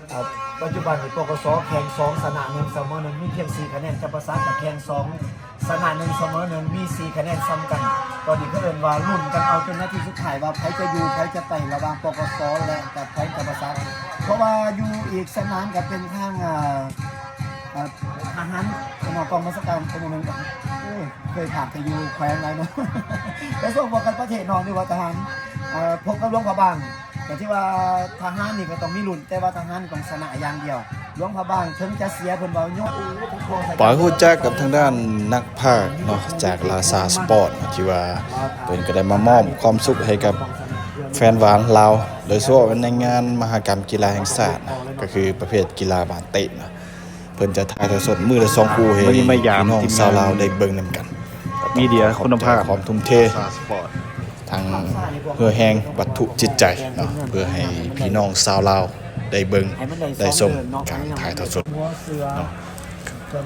ປັດຈຸບັນນີ້ ປກສ ແຂ່ງສອງ ຊະນະໜຶ່ງ ສະເໝີໜຶ່ງ ມີພຽງສີ່ຄະແນນ, ຈຳປາສັກກໍແຂ່ງສອງ ຊະນະໜຶ່ງ ສະເໝີໜຶ່ງ ມີສີ່ຄະແນນສ່ຳກັນ. ຕອນນີ້ເຂົາເອີ້ນວ່າລຸ້ນກັນເອົາຈົນນາທີສຸດທ້າຍວ່າໃຜຈະຢູ່ ໃຜຈະໄປ ລະຫວ່າງ ປກສ ແລະ ກັບແຂວງຈຳປາສັກ. ເພາະວ່າຢູ່ອີກສະໜາມກໍເປັນທາງ ອາ ອາ ທະຫານ ກອງບັນຊາການ ໂອ້ຍ ເຄີຍພາກໄປຢູ່ແຂວງຫຼາຍເນາະ ກະຊວງປ້ອງກັນປະເທດເນາະ ຫຼືວ່າທະຫານ ເອີ ພົບກັບຫຼວງພະບາງ. ກະຖືວ່າທະຫານນີ້ກໍຕ້ອງມີລຸ້ນ ແຕ່ວ່າທະຫານຕ້ອງຊະນະຢ່າງດຽວ. ຫຼວງພະບາງເຖິງຈະເສຍ ເພິ່ນວ່າໂຍ ປາກຮູ້ຈັກກັບທາງດ້ານນັກພາກເນາະ ຈາກລາຊາສະປອດ ທີ່ວ່າເພິ່ນກໍໄດ້ມາມອບຄວາມສຸກໃຫ້ກັບແຟນບານລາວ ໂດຍສະເພາະໃນງານມະຫະກຳກິລາແຫ່ງຊາດ ກໍຄືປະເພດກິລາບານເຕະເນາະ. ເພິ່ນຈະຖ່າຍທອດສົດມື້ລະສອງຄູ່ໃຫ້ພີ່ນ້ອງຊາວລາວໄດ້ເບິ່ງນຳກັນ. ມີເດຍຄຸນນະພາບ ຄວາມທຸ່ມເທ ທັງເຫື່ອແຮງວັດຖຸຈິດໃຈເນາະ ເພື່ອໃຫ້ພີ່ນ້ອງຊາວລາວໄດ້ເບິ່ງໄດ້ຊົມການຖ່າຍທອດສົດເນາະ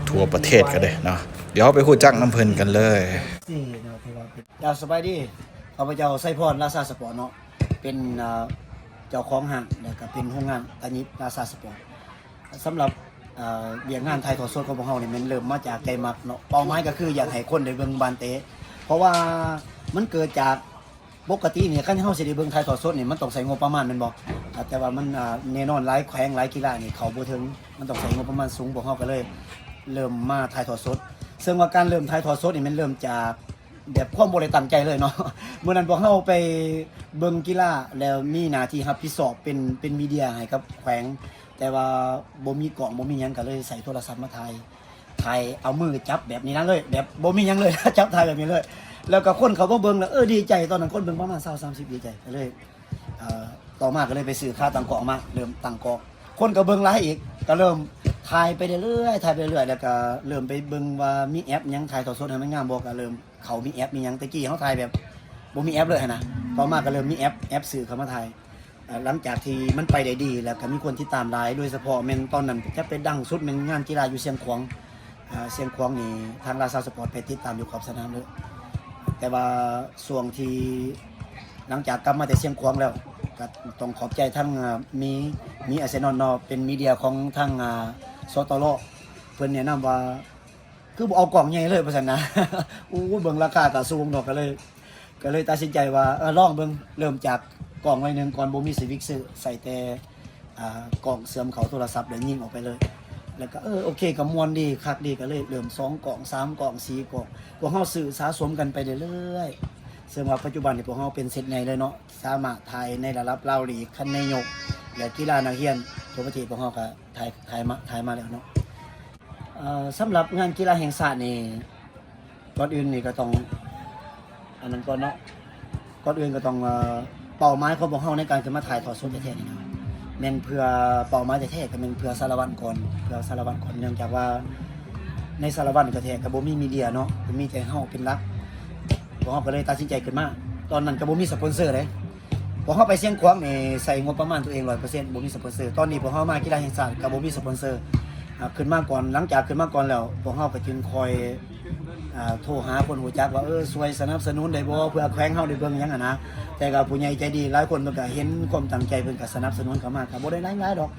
ທົ່ວປະເທດກັນເລີຍເນາະ. ດຽວເຮົາໄປຮູ້ຈັກນຳເພິ່ນກັນເລີຍ. ເຈົ້າສະບາຍດີ, ຂ້າພະເຈົ້າ ໄຊພອນ ລາຊາສະປອດເນາະ ເປັນ ເຈົ້າຂອງຫ້າງ ແລະກະເປັນຫົວໜ້າຕາຍິບລາຊາສະປອດ. ສຳລັບ ເອີ ວຽກງານຖ່າຍທອດສົດຂອງພວກເຮົານີ້ ແມ່ນເລີ່ມມາຈາກໃຈມັກເນາະ. ເປົ້າໝາຍກໍຄືຢາກໃຫ້ຄົນໄດ້ເບິ່ງບານເຕະ ເພາະວ່າມັນເກີດຈາກ ປົກກະຕິນີ້ ຄັນເຮົາຊິໄດ້ເບິ່ງຖ່າຍທອດສົດນີ້ ມັນຕ້ອງໃຊ້ງົບປະມານແມ່ນບໍ່? ອາ ແຕ່ວ່າມັນ ອາ ແນ່ນອນ ຫຼາຍແຂວງຫຼາຍກິລານີ້ເຂົ້າບໍ່ເຖິງ ມັນຕ້ອງໃຊ້ງົບປະມານສູງ. ພວກເຮົາກໍເລີຍເລີ່ມມາຖ່າຍທອດສົດ ເຊິ່ງວ່າການເລີ່ມຖ່າຍທອດສົດນີ້ ແມ່ນເລີ່ມຈາກ ແບບຄວາມບໍ່ໄດ້ຕັ້ງໃຈເລີຍເນາະ. ມື້ນັ້ນພວກເຮົາໄປເບິ່ງກິລາ ແລ້ວມີໜ້າທີ່ຮັບຜິດຊອບເປັນ ເປັນມີເດຍໃຫ້ກັບແຂວງ ແຕ່ວ່າບໍ່ມີກ້ອງ ບໍ່ມີຫຍັງ ກໍເລີຍໃຊ້ໂທລະສັບມາຖ່າຍ ຖ່າຍເອົາມືຈັບແບບນີ້ນະເລີຍ ແບບບໍ່ມີຫຍັງເລີຍ ຈັບຖ່າຍແບບນີ້ເລີຍ. ແລ້ວກໍຄົນເຂົ້າມາເບິ່ງ ແລ້ວ ເອີ ດີໃຈ. ຕອນນັ້ນຄົນເບິ່ງປະມານຊາວ ສາມສິບ ດີໃຈ ກໍເລີຍ ເອີ ຕໍ່ມາກໍເລີຍໄປຊື້ຂາຕັ້ງກ້ອງມາ ເລີ່ມຕັ້ງກ້ອງ. ຄົນກໍເບິ່ງຫຼາຍອີກ ກໍເລີ່ມຖ່າຍໄປເລື້ອຍໆ ຖ່າຍໄປເລື້ອຍໆ ແລ້ວກໍເລີ່ມໄປເບິ່ງວ່າມີແອັບຫຍັງຖ່າຍທອດສົດໃຫ້ມັນງາມບໍ່ ກໍເລີ່ມ ເຂົາມີແອັບມີຫຍັງ ແຕ່ກີ້ເຮົາຖ່າຍແບບບໍ່ມີແອັບເລີຍຫັ້ນນະ. ຕໍ່ມາກໍເລີ່ມມີແອັບ ແອັບຊື້ເຂົ້າມາຖ່າຍ. ເອີ ຫຼັງຈາກທີ່ມັນໄປໄດ້ດີ ແລ້ວກໍມີຄົນຕິດຕາມຫຼາຍ ໂດຍສະເພາະແມ່ນຕອນນັ້ນຈະໄປດັງສຸດແມ່ນງານກິລາຢູ່ຊຽງຂວາງ. ເອີ ຊຽງຂວາງນີ້ທາງລາຊາສະປອດໄປຕິດຕາມຢູ່ຂອບສະໜາມເລີຍ. ແຕ່ວ່າຊ່ວງທີ່ ຫຼັງຈາກກັບມາແຕ່ຊຽງຂວາງແລ້ວ ກໍຕ້ອງຂອບໃຈທັງ ເອີ ມີ ມີອາເຊນອນເນາະ ເປັນມີເດຍຂອງທາງ ອາ ສຕລ ເພິ່ນແນະນຳວ່າ ຄືບໍ່ເອົາກ້ອງໃຫຍ່ເລີຍ ວ່າຊັ້ນນະ. ໂອ້ ເບິ່ງລາຄາກໍສູງເນາະ ກໍເລີຍ ກໍເລີຍຕັດສິນໃຈວ່າ ເອີ ລອງເບິ່ງ ເລີ່ມຈາກກ້ອງໜ້ອຍໜຶ່ງກ່ອນ ບໍ່ມີສະວິກຊື້ ໃສ່ແຕ່ ອາ ກ້ອງເຊື່ອມເຂົ້າໂທລະສັບ ແລ້ວຍິງອອກໄປເລີຍ. ແລ້ວກໍ ເອີ ໂອເຄ ກໍມ່ວນດີ ຄັກດີ ກໍເລີຍເລີ່ມສອງກ້ອງ ສາມກ້ອງ ສີ່ກ້ອງ ພວກເຮົາຊື້ສະສົມກັນໄປເລື້ອຍໆ ເຊິ່ງວ່າປັດຈຸບັນນີ້ພວກເຮົາເປັນເຊັດໃຫຍ່ເລີຍເນາະ ສາມາດຖ່າຍໃນລະດັບລາວລີກ ຂັ້ນນາຍົກ ແລະ ກິລານັກຮຽນທົ່ວປະເທດ ພວກເຮົາກໍ ຖ່າຍ ຖ່າຍມາ ຖ່າຍມາແລ້ວເນາະ. ເອີ ສຳລັບງານກິລາແຫ່ງຊາດນີ້ ກ່ອນອື່ນນີ້ກໍຕ້ອງ ອັນນັ້ນກ່ອນເນາະ ກ່ອນອື່ນກໍຕ້ອງ ເອີ ເປົ້າໝາຍຂອງພວກເຮົາໃນການຂຶ້ນມາຖ່າຍທອດສົດແທ້ໆນີ້ນະ ແມ່ນເພື່ອ ເປົ້າໝາຍແທ້ໆກໍແມ່ນເພື່ອສາລະວັນກ່ອນ ເພື່ອສາລະວັນກ່ອນ ເນື່ອງຈາກວ່າໃນສາລະວັນກໍແທ້ກໍບໍ່ມີມີເດຍເນາະ ກໍມີແຕ່ເຮົາເປັນຫຼັກ ພວກເຮົາກໍເລີຍຕັດສິນໃຈຂຶ້ນມາ. ຕອນນັ້ນກໍບໍ່ມີສະປອນເຊີເດ້ ພວກເຮົາໄປຊຽງຂວາງນີ້ໃຊ້ງົບປະມານຕົວເອງຮ້ອຍເປີເຊັນ ບໍ່ມີສະປອນເຊີ. ຕອນນີ້ພວກເຮົາມາກິລາແຫ່ງຊາດກໍບໍ່ມີສະປອນເຊີ ອາ ຂຶ້ນມາກ່ອນ. ຫຼັງຈາກຂຶ້ນມາກ່ອນແລ້ວ ພວກເຮົາກໍຈຶ່ງຄ່ອຍ ອາ ໂທຫາຄົນຮູ້ຈັກວ່າ ເອີ ຊ່ວຍສະໜັບສະໜູນໄດ້ບໍ່ ເພື່ອແຂວງເຮົາໄດ້ເບິ່ງຫຍັງຫັ້ນນະ. ແຕ່ກໍຜູ້ໃຫຍ່ໃຈດີຫຼາຍຄົນເພິ່ນກໍເຫັນຄວາມຕັ້ງໃຈ ເພິ່ນກໍສະໜັບສະໜູນເຂົ້າມາ ກໍບໍ່ໄດ້ຫຼາຍໆດອກ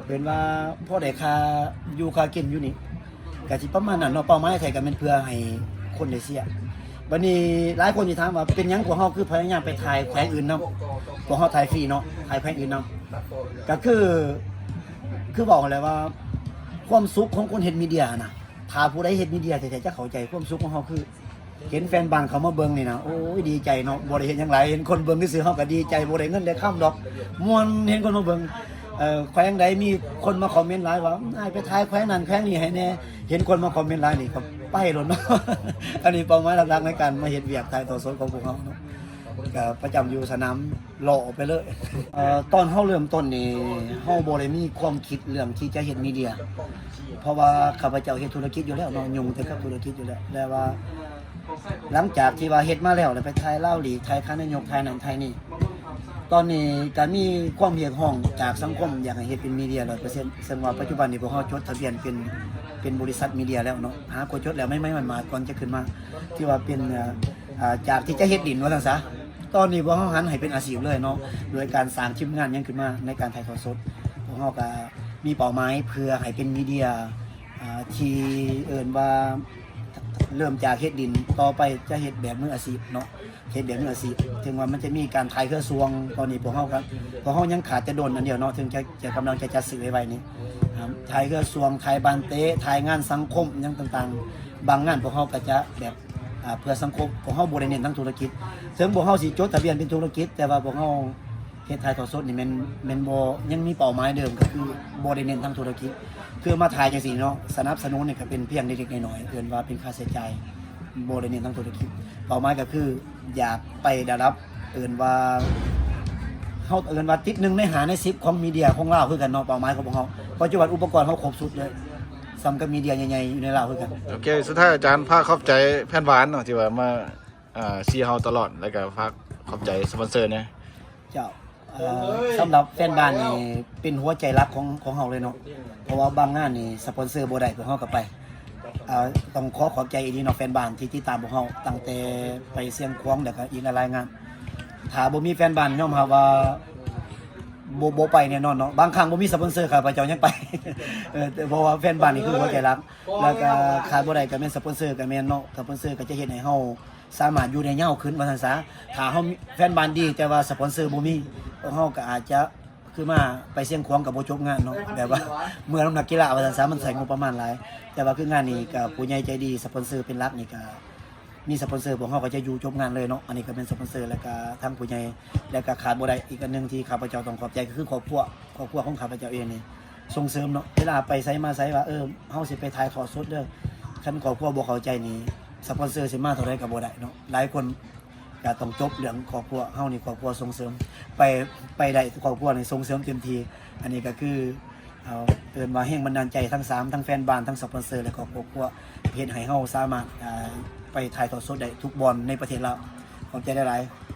ເປັນວ່າພໍໄດ້ຄ່າຢູ່ຄ່າກິນຢູ່ນີ້ ກະຊິປະມານນັ້ນເນາະ. ເປົ້າໝາຍແທ້ກໍແມ່ນເພື່ອໃຫ້ຄົນໄດ້ເຊຍ. ບັດນີ້ຫຼາຍຄົນຊິຖາມວ່າ ເປັນຫຍັງພວກເຮົາຄືພະຍາຍາມໄປຖ່າຍແຂວງອື່ນນຳ? ພວກເຮົາຖ່າຍຟຣີເນາະ ຖ່າຍແຂວງອື່ນນຳ ກະຄື ຄືເວົ້າຫັ້ນແຫຼະວ່າ ຄວາມສຸກຂອງຄົນເຮັດມີເດຍຫັ້ນນະ ຖ້າຜູ້ໃດເຮັດມີເດຍແທ້ໆຈະເຂົ້າໃຈຄວາມສຸກຂອງເຮົາ ຄື ເຫັນແຟນບ້ານເຂົາມາເບິ່ງນີ້ນະ ໂອ້ຍ ດີໃຈເນາະ ບໍ່ໄດ້ເຮັດຫຍັງຫຼາຍ ເຫັນຄົນເບິ່ງຊື່ໆ ເຮົາກໍດີໃຈ ບໍ່ໄດ້ເງິນໄດ້ຄຳດອກ ມ່ວນເຫັນຄົນມາເບິ່ງ. ເອີ ແຂວງໃດມີຄົນມາຄອມເມັນຫຼາຍວ່າ ອ້າຍໄປຖ່າຍແຂວງນັ້ນແຂວງນີ້ໃຫ້ແດ່ ເຫັນຄົນມາຄອມເມັນຫຼາຍນີ້ກໍໄປໂລດເນາະ. ອັນນີ້ເປົ້າໝາຍຫຼັກໆໃນການມາເຮັດວຽກຖ່າຍທອດສົດຂອງພວກເຮົາເນາະ ກໍປະຈຳຢູ່ສະໜາມ ເລາະອອກໄປເລີຍ. ເອີ ຕອນເຮົາເລີ່ມຕົ້ນນີ້ ເຮົາບໍ່ໄດ້ມີຄວາມຄິດເລື່ອງທີ່ຈະເຮັດມີເດຍ ເພາະວ່າຂ້າພະເຈົ້າເຮັດທຸລະກິດຢູ່ແລ້ວເນາະ ຫຍຸ້ງແຕ່ກັບທຸລະກິດຢູ່ແລ້ວ ແລະວ່າ ຫຼັງຈາກທີ່ວ່າເຮັດມາແລ້ວ ແລ້ວໄປຖ່າຍລາວລີກ ຖ່າຍຄະນາຍົກ ຖ່າຍນັ້ນຖ່າຍນີ້ ຕອນນີ້ກໍມີຄວາມຮຽກຮ້ອງຈາກສັງຄົມ ຢາກໃຫ້ເຮັດເປັນມີເດຍຮ້ອຍເປີເຊັນ ເຊິ່ງວ່າປັດຈຸບັນນີ້ພວກເຮົາຈົດທະບຽນເປັນ ເປັນບໍລິສັດມີເດຍແລ້ວເນາະ ຫາກໍຈົດແລ້ວ ໃໝ່ໆ ໝາດໆ ກ່ອນຈະຂຶ້ນມາ ທີ່ວ່າເປັນ ເອີ ອາ ຈາກທີ່ຈະເຮັດດິນວ່າຊັ້ນຊະ ຕອນນີ້ພວກເຮົາຫັນໃຫ້ເປັນອາຊີບເລີຍເນາະ ໂດຍການສ້າງທີມງານຫຍັງຂຶ້ນມາໃນການຖ່າຍທອດສົດ. ພວກເຮົາກໍ ມີເປົ້າໝາຍເພື່ອໃຫ້ເປັນມີເດຍ ອ່າ ທີ່ເອີ້ນວ່າເລີ່ມຈາກເຮັດດິນ ຕໍ່ໄປຈະເຮັດແບບມືອາຊີບເນາະ ເຮັດແບບມືອາຊີບ. ເຖິງວ່າມັນຈະມີການຖ່າຍເຮືອຊ່ວງ ຕອນນີ້ພວກເຮົາກໍ ພວກເຮົາຍັງຂາດແຕ່ໂດຣນອັນດຽວເນາະ ເຖິງຈະ ຈະກຳລັງຈະຈັດຊື້ໄວ້ໆນີ້ ອ່າ ຖ່າຍເຮືອຊ່ວງ ຖ່າຍບານເຕະ ຖ່າຍງານສັງຄົມຫຍັງຕ່າງໆ ບາງງານພວກເຮົາກໍຈະແບບ ອ່າ ເພື່ອສັງຄົມ. ພວກເຮົາບໍ່ໄດ້ເນັ້ນທາງທຸລະກິດ ເຖິງພວກເຮົາຊິຈົດທະບຽນເປັນທຸລະກິດ ແຕ່ວ່າພວກເຮົາເຮັດຖ່າຍທອດສົດນີ້ແມ່ນ ແມ່ນບໍ່ ຍັງມີເປົ້າໝາຍເດີມ ກໍຄືບໍ່ໄດ້ເນັ້ນທາງທຸລະກິດ ຄືມາຖ່າຍຈັ່ງຊີ້ເນາະ ສະໜັບສະໜູນນີ້ກໍເປັນພຽງເລັກໆນ້ອຍໆ ເອີ້ນວ່າເປັນຄ່າໃຊ້ຈ່າຍ ບໍ່ໄດ້ເນັ້ນທາງທຸລະກິດ. ເປົ້າໝາຍກໍຄືຢາກໄປລະດັບ ເອີ້ນວ່າ ເຮົາເອີ້ນວ່າຕິດໜຶ່ງໃນຫ້າໃນສິບຂອງມີເດຍຂອງລາວຄືກັນເນາະ ເປົ້າໝາຍຂອງພວກເຮົາ. ປັດຈຸບັນອຸປະກອນເຮົາຄົບຊຸດເລີຍ ສ່ຳກັບມີເດຍໃຫຍ່ໆຢູ່ໃນລາວຄືກັນ. ໂອເຄ ສຸດທ້າຍອາຈານຝາກຂອບໃຈແຟນບານເນາະ ທີ່ວ່າມາ ອ່າ ເຊຍເຮົາຕະຫຼອດ ແລ້ວກໍຝາກຂອບໃຈສະປອນເຊີແດ່. ເຈົ້າ ເອີ ສຳລັບແຟນບານນີ້ເປັນຫົວໃຈຫຼັກຂອງ ຂອງເຮົາເລີຍເນາະ ເພາະວ່າບາງງານນີ້ສະປອນເຊີບໍ່ໄດ້ ພວກເຮົາກໍໄປ. ເອີ ຕ້ອງຂໍຂອບໃຈອີ່ຫຼີເນາະ ແຟນບານທີ່ຕິດຕາມພວກເຮົາຕັ້ງແຕ່ໄປຊຽງຂວາງ ແລ້ວກໍອີກຫຼາຍໆງານ. ຖ້າບໍ່ມີແຟນບານ ຍອມຮັບວ່າບໍ່ ບໍ່ໄປແນ່ນອນເນາະ. ບາງຄັ້ງບໍ່ມີສະປອນເຊີ ຂ້າພະເຈົ້າຍັງໄປ ເອີ ເພາະວ່າແຟນບານນີ້ຄືຫົວໃຈຫຼັກ ແລ້ວກໍຂາດບໍ່ໄດ້ກໍແມ່ນສະປອນເຊີ ກໍແມ່ນເນາະ ສະປອນເຊີກໍຈະເຮັດໃຫ້ເຮົາ ສາມາດຢູ່ໄດ້ຍາວຂຶ້ນວ່າຊັ້ນຊະ. ຖ້າເຮົາມີແຟນບານດີ ແຕ່ວ່າສະປອນເຊີບໍ່ມີ ພວກເຮົາກໍອາດຈະ ຄືມາໄປຊຽງຂວາງກໍບໍ່ຈົບງານເນາະ ແບບວ່າເໝືອນນຳນັກກິລາວ່າຊັ້ນຊະ ມັນໃຊ້ງົບປະມານຫຼາຍ. ແຕ່ວ່າຄືງານນີ້ກໍຜູ້ໃຫຍ່ໃຈດີ ສະປອນເຊີເປັນຫຼັກນີ້ ກໍມີສະປອນເຊີ ພວກເຮົາກໍຈະຢູ່ຈົບງານເລີຍເນາະ. ອັນນີ້ກໍແມ່ນສະປອນເຊີ ແລ້ວກໍທາງຜູ້ໃຫຍ່ ແລ້ວກໍຂາດບໍ່ໄດ້ອີກອັນໜຶ່ງທີ່ຂ້າພະເຈົ້າຕ້ອງຂອບໃຈ ກໍຄືຄອບຄົວ ຄອບຄົວຂອງຂ້າພະເຈົ້າເອງນີ້ ສົ່ງເສີມເນາະ ເວລາໄປໃສມາໃສວ່າ ເອີ ເຮົາຊິໄປຖ່າຍທອດສົດເດີ ຄັນຄອບຄົວບໍ່ເຂົ້າໃຈນີ້ ສະປອນເຊີຊິມາເທົ່າໃດກໍບໍ່ໄດ້ເນາະ. ຫຼາຍຄົນກໍຕ້ອງຈົບເລື່ອງຄອບຄົວ ເຮົານີ້ຄອບຄົວສົ່ງເສີມ ໄປ ໄປໄດ້ຄອບຄົວນີ້ສົ່ງເສີມເຕັມທີ່. ອັນນີ້ກໍຄື ເອົາ ເອີ້ນວ່າແຮງບັນດານໃຈທັງສາມ ທັງແຟນບານ ທັງສະປອນເຊີ ແລະກໍຄອບຄົວ ເຮັດໃຫ້ເຮົາສາມາດ ອ່າ ໄປຖ່າຍທອດສົດໄດ້ທຸກບ່ອນໃນປະເທດລາວ. ຂອບໃຈຫຼາຍໆ.